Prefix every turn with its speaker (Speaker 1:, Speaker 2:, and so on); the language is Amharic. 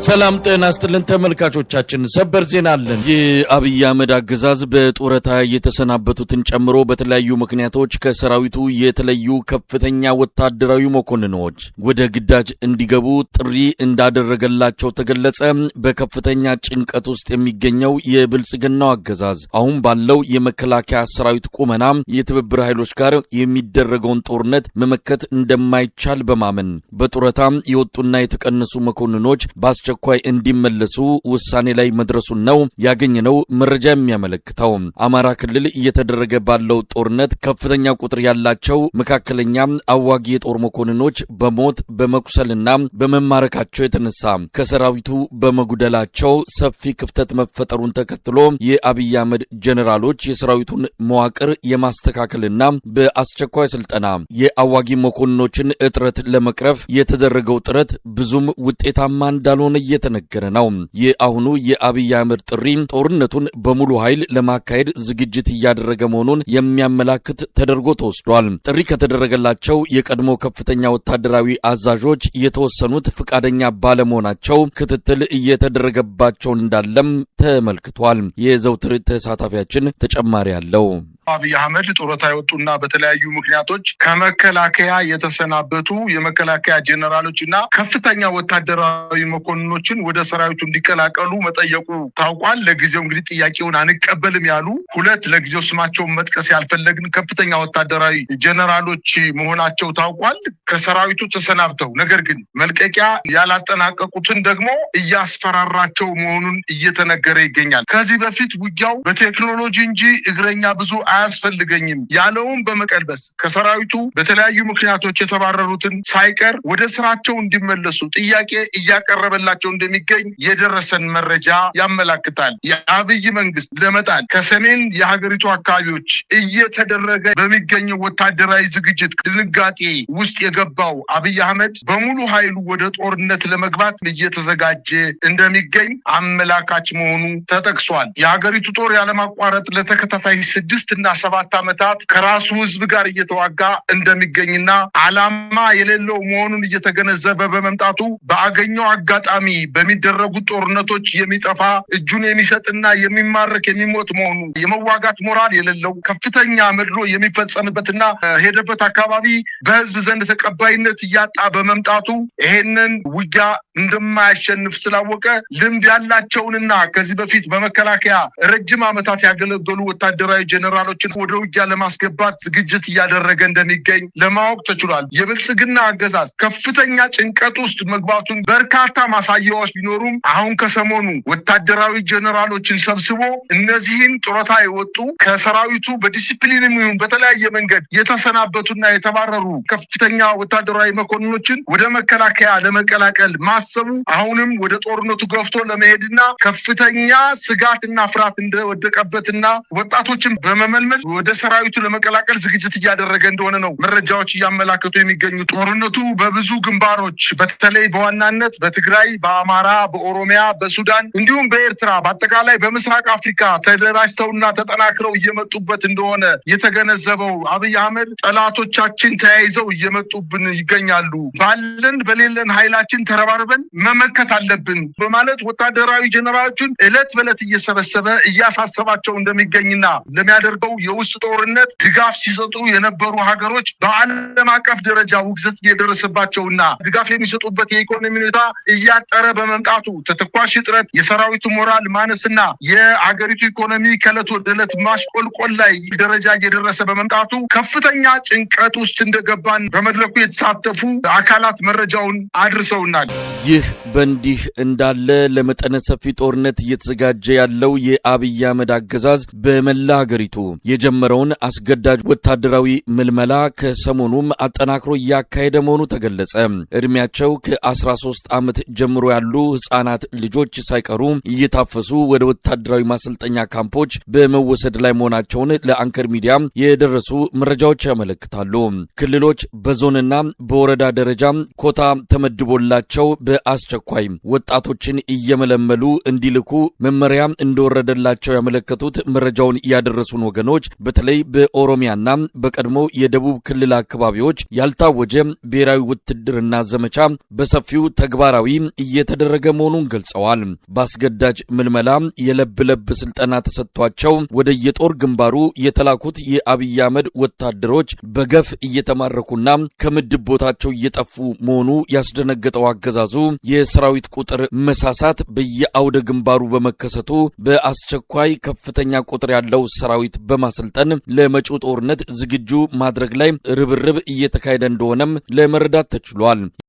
Speaker 1: ሰላም ጤና ይስጥልን ተመልካቾቻችን፣ ሰበር ዜና አለን። የአብይ አህመድ አገዛዝ በጡረታ የተሰናበቱትን ጨምሮ በተለያዩ ምክንያቶች ከሰራዊቱ የተለዩ ከፍተኛ ወታደራዊ መኮንኖች ወደ ግዳጅ እንዲገቡ ጥሪ እንዳደረገላቸው ተገለጸ። በከፍተኛ ጭንቀት ውስጥ የሚገኘው የብልጽግናው አገዛዝ አሁን ባለው የመከላከያ ሰራዊት ቁመና የትብብር ኃይሎች ጋር የሚደረገውን ጦርነት መመከት እንደማይቻል በማመን በጡረታ የወጡና የተቀነሱ መኮንኖች በአስቸኳይ እንዲመለሱ ውሳኔ ላይ መድረሱን ነው ያገኘነው መረጃ የሚያመለክተው። አማራ ክልል እየተደረገ ባለው ጦርነት ከፍተኛ ቁጥር ያላቸው መካከለኛ አዋጊ የጦር መኮንኖች በሞት በመቁሰልና በመማረካቸው የተነሳ ከሰራዊቱ በመጉደላቸው ሰፊ ክፍተት መፈጠሩን ተከትሎ የአብይ አህመድ ጀኔራሎች የሰራዊቱን መዋቅር የማስተካከልና በአስቸኳይ ስልጠና የአዋጊ መኮንኖችን እጥረት ለመቅረፍ የተደረገው ጥረት ብዙም ውጤታማ እንዳልሆነ እየተነገረ ነው። የአሁኑ የአብይ አህመድ ጥሪ ጦርነቱን በሙሉ ኃይል ለማካሄድ ዝግጅት እያደረገ መሆኑን የሚያመላክት ተደርጎ ተወስዷል። ጥሪ ከተደረገላቸው የቀድሞ ከፍተኛ ወታደራዊ አዛዦች የተወሰኑት ፈቃደኛ ባለመሆናቸው ክትትል እየተደረገባቸው እንዳለም ተመልክቷል። የዘውትር ተሳታፊያችን ተጨማሪ አለው።
Speaker 2: አብይ አህመድ ጡረታ የወጡና በተለያዩ ምክንያቶች ከመከላከያ የተሰናበቱ የመከላከያ ጄኔራሎች እና ከፍተኛ ወታደራዊ መኮንኖችን ወደ ሰራዊቱ እንዲቀላቀሉ መጠየቁ ታውቋል። ለጊዜው እንግዲህ ጥያቄውን አንቀበልም ያሉ ሁለት ለጊዜው ስማቸውን መጥቀስ ያልፈለግን ከፍተኛ ወታደራዊ ጄኔራሎች መሆናቸው ታውቋል። ከሰራዊቱ ተሰናብተው ነገር ግን መልቀቂያ ያላጠናቀቁትን ደግሞ እያስፈራራቸው መሆኑን እየተነገረ ይገኛል። ከዚህ በፊት ውጊያው በቴክኖሎጂ እንጂ እግረኛ ብዙ አያስፈልገኝም ያለውን በመቀልበስ ከሰራዊቱ በተለያዩ ምክንያቶች የተባረሩትን ሳይቀር ወደ ስራቸው እንዲመለሱ ጥያቄ እያቀረበላቸው እንደሚገኝ የደረሰን መረጃ ያመላክታል። የአብይ መንግስት ለመጣል ከሰሜን የሀገሪቱ አካባቢዎች እየተደረገ በሚገኘው ወታደራዊ ዝግጅት ድንጋጤ ውስጥ የገባው አብይ አህመድ በሙሉ ኃይሉ ወደ ጦርነት ለመግባት እየተዘጋጀ እንደሚገኝ አመላካች መሆኑ ተጠቅሷል። የሀገሪቱ ጦር ያለማቋረጥ ለተከታታይ 6 እና 7 ዓመታት ከራሱ ህዝብ ጋር እየተዋጋ እንደሚገኝና ዓላማ የሌለው መሆኑን እየተገነዘበ በመምጣቱ በአገኘው አጋጣሚ በሚደረጉ ጦርነቶች የሚጠፋ፣ እጁን የሚሰጥና የሚማረክ የሚሞት መሆኑ፣ የመዋጋት ሞራል የሌለው፣ ከፍተኛ መድሎ የሚፈጸምበትና ሄደበት አካባቢ በህዝብ ዘንድ ተቀባይነት እያጣ በመምጣቱ ይሄንን ውጊያ እንደማያሸንፍ ስላወቀ ልምድ ያላቸውንና ከዚህ በፊት በመከላከያ ረጅም ዓመታት ያገለገሉ ወታደራዊ ጄኔራሎችን ወደ ውጊያ ለማስገባት ዝግጅት እያደረገ እንደሚገኝ ለማወቅ ተችሏል። የብልጽግና አገዛዝ ከፍተኛ ጭንቀት ውስጥ መግባቱን በርካታ ማሳያዎች ቢኖሩም አሁን ከሰሞኑ ወታደራዊ ጄኔራሎችን ሰብስቦ እነዚህን ጡረታ የወጡ፣ ከሰራዊቱ በዲሲፕሊንም ይሁን በተለያየ መንገድ የተሰናበቱና የተባረሩ ከፍተኛ ወታደራዊ መኮንኖችን ወደ መከላከያ ለመቀላቀል ማሰቡ አሁንም ወደ ጦርነቱ ገፍቶ ለመሄድና ከፍተኛ ስጋትና ፍርሃት እንደወደቀበትና ወጣቶችን በመመልመል ወደ ሰራዊቱ ለመቀላቀል ዝግጅት እያደረገ እንደሆነ ነው መረጃዎች እያመላከቱ የሚገኙ። ጦርነቱ በብዙ ግንባሮች በተለይ በዋናነት በትግራይ፣ በአማራ፣ በኦሮሚያ፣ በሱዳን እንዲሁም በኤርትራ፣ በአጠቃላይ በምስራቅ አፍሪካ ተደራጅተውና ተጠናክረው እየመጡበት እንደሆነ የተገነዘበው አብይ አህመድ ጠላቶቻችን ተያይዘው እየመጡብን ይገኛሉ፣ ባለን በሌለን ኃይላችን ተረባርበን መመከት አለብን በማለት ወታደራዊ ጄኔራሎችን እለት በእለት እየሰበሰበ እያሳሰባቸው እንደሚገኝና ለሚያደርገው የውስጥ ጦርነት ድጋፍ ሲሰጡ የነበሩ ሀገሮች በዓለም አቀፍ ደረጃ ውግዘት እየደረሰባቸውና ድጋፍ የሚሰጡበት የኢኮኖሚ ሁኔታ እያጠረ በመምጣቱ ተተኳሽ እጥረት፣ የሰራዊቱ ሞራል ማነስና የሀገሪቱ ኢኮኖሚ ከእለት ወደ እለት ማሽቆልቆል ላይ ደረጃ እየደረሰ በመምጣቱ ከፍተኛ ጭንቀት ውስጥ እንደገባን በመድረኩ የተሳተፉ አካላት መረጃውን አድርሰውናል።
Speaker 1: ይህ በእንዲህ እንዳለ ለመጠነ ሰፊ ጦርነት እየተዘጋጀ ያለው የአብይ አህመድ አገዛዝ በመላ ሀገሪቱ የጀመረውን አስገዳጅ ወታደራዊ ምልመላ ከሰሞኑም አጠናክሮ እያካሄደ መሆኑ ተገለጸ። እድሜያቸው ከ13 ዓመት ጀምሮ ያሉ ህጻናት ልጆች ሳይቀሩ እየታፈሱ ወደ ወታደራዊ ማሰልጠኛ ካምፖች በመወሰድ ላይ መሆናቸውን ለአንከር ሚዲያ የደረሱ መረጃዎች ያመለክታሉ። ክልሎች በዞንና በወረዳ ደረጃ ኮታ ተመድቦላቸው በአስቸኳይ ወጣቶችን እየመለመሉ እንዲልኩ መመሪያ እንደወረደላቸው ያመለከቱት መረጃውን ያደረሱን ወገኖች መኮንኖች በተለይ በኦሮሚያና በቀድሞ የደቡብ ክልል አካባቢዎች ያልታወጀ ብሔራዊ ውትድርና ዘመቻ በሰፊው ተግባራዊ እየተደረገ መሆኑን ገልጸዋል። በአስገዳጅ ምልመላ የለብ ለብ ስልጠና ተሰጥቷቸው ወደ የጦር ግንባሩ የተላኩት የአብይ አህመድ ወታደሮች በገፍ እየተማረኩና ከምድብ ቦታቸው እየጠፉ መሆኑ ያስደነገጠው አገዛዙ የሰራዊት ቁጥር መሳሳት በየአውደ ግንባሩ በመከሰቱ በአስቸኳይ ከፍተኛ ቁጥር ያለው ሰራዊት በማሰልጠን ለመጪው ጦርነት ዝግጁ ማድረግ ላይ ርብርብ እየተካሄደ እንደሆነም ለመረዳት ተችሏል።